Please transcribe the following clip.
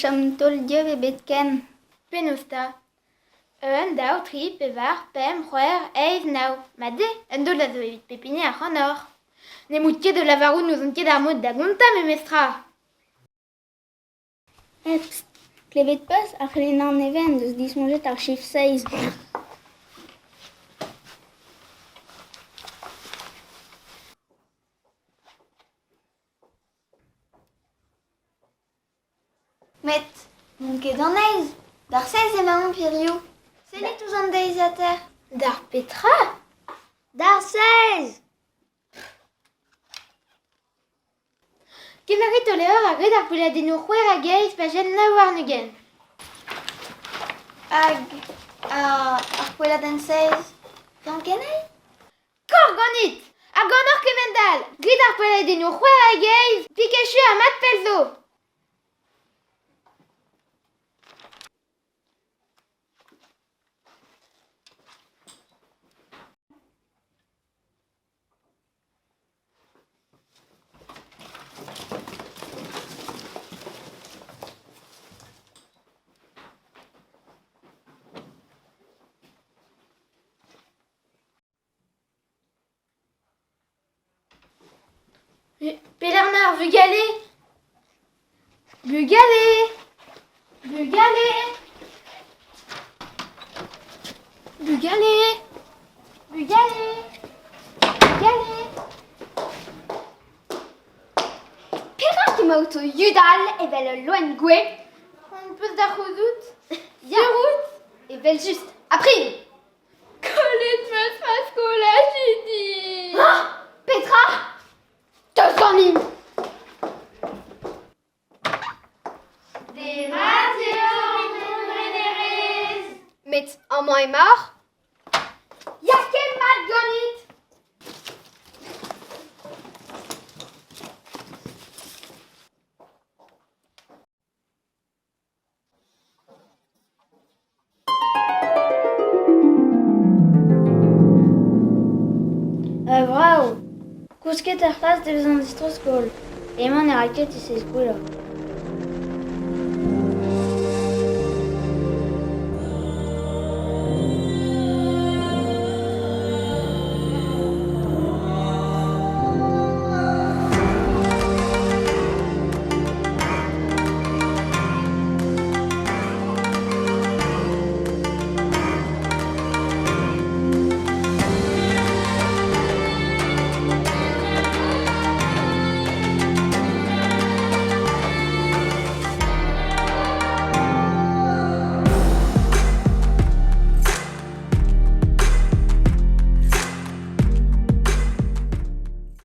chom taol dieub ebet ken. Penaos 'ta ? Un, daou, tri, pevar, pemp, c'hwec'h, eizh, nav. Mat eo, un daol a zo evit pep hini ac'hanoc'h. N'emaout ket o lavarout n'ouzon ket ar mod da gontañ memestra. Eh, pst, klevet 'peus ar c'helenner nevez en deus disoñjet ar chifr seizh. Met n'on ket d'an eizh. D'ar seizh emaomp hiziv. Sellit ouzh an deiziataer. D'ar petra ? D'ar seizh ! Kemerit ho levr ha grit ar poelladennoù c'hwec'h hag eizh pajenn 29. Hag ar poelladenn seizh, gant keneil ? Kor ganit ! Ha ganeoc'h kement-all ! Grit ar poelladennoù c'hwec'h hag eizh, pik echu ha mat pell zo ! Pelec'h emañ ar vugale ? Bugale ! Bugale ! Bugale ! Bugale ! Bugale ! Perak emaout o yudal evel ul loen gouez ? On peus da c'houzout ? Ya, evel-just. Ha prim ! Kollet 'm eus ma skolajidi ! Petra ? Deus ganin ! Demat eo, Itron Renerez ! Met amañ emaoc'h ? Ya, ket mat ganit ! Brav ! Kousket er c'hlas deus an distro-skol. Emañ ne ra ket e seizh gwelloc'h.